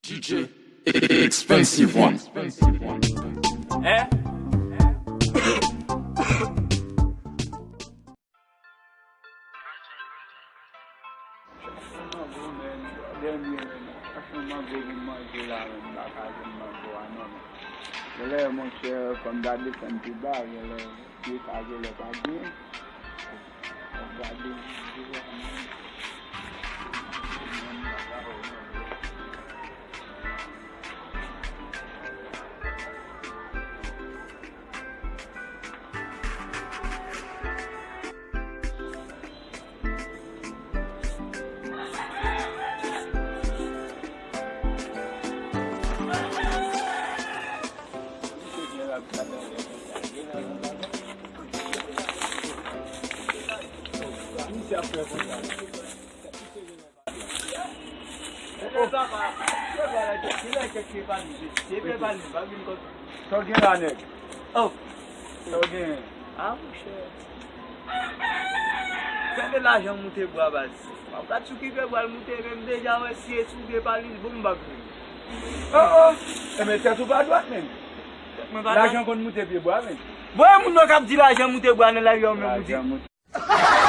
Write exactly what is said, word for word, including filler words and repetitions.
D J Expensive One. Hein? Dènye, men, franchman, mango vin manje la, men, m pa ka jwenn mango a, non, men. Genlè, monchè, fò m ta desann pi ba, genlè, pi ba, genlè pa gen. Fò m gade, Sa w gen la, nèg? Oh. Sa w gen? Ah, monchè. Gade lajan moute bwa, baz. M ap gad sou ki pye bwa l moute, men m deja wè si e sou pye pa li, bon, m p ap vini. Oh, oh. Enben, tèt ou pa dwat, menm. Tèt mwen pa dwat. Lajan konn moute pye bwa, menm. Bon, e moun yo k ap di lajan moute bwa nan lari a, ou menm ou di. Lajan moute.